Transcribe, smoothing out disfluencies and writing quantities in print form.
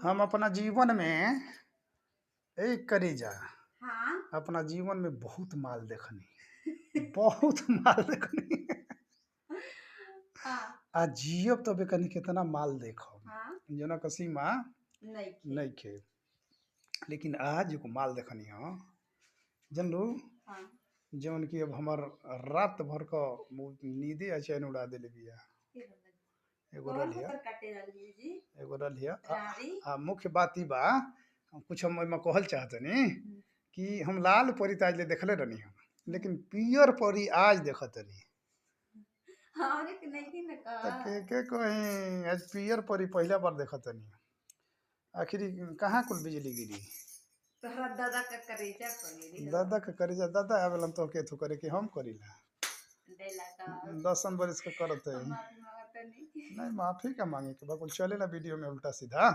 हम अपना जीवन में ए करेजा हाँ। अपना जीवन में बहुत माल देखनी, बहुत माल देखनी। हाँ। आ जियब तबे कनी केतना माल देखब। हाँ। जना क सीमा नइखे। नइखे। लेकिन आज एगो माल देखनी ह, जनलू? हाँ। जवन कि अब हमर रात भर क नींदे आ चैन उड़ा देले बिया। के रहल? एगो कौन रहलिया कुतर काटे रहली जी? एगो रहलिया रानी? आ मुख्य बात ई बा, कुछ हम एमे कहल चाहतनी कि हम लाल परी त आजले देखले रहनी हम, लेकिन पियर परी आज देखतनी। हमरे के नइखे न त कहा। के कही आज पियर परी पहिला बार देखतनी। आखिर ई कहाँ कुल बिजली गिरी? तोहरा दादा का करेजा पड़ी दादा के करेजा दादा आवेलन तोहके एथु करे के हम करीला। देला का 10 बरिस के करत हम हई। माफी मांगतनी। नहीं, माफी का मांगे के बा, कुल चलेला वीडियो में उल्टा सीधा।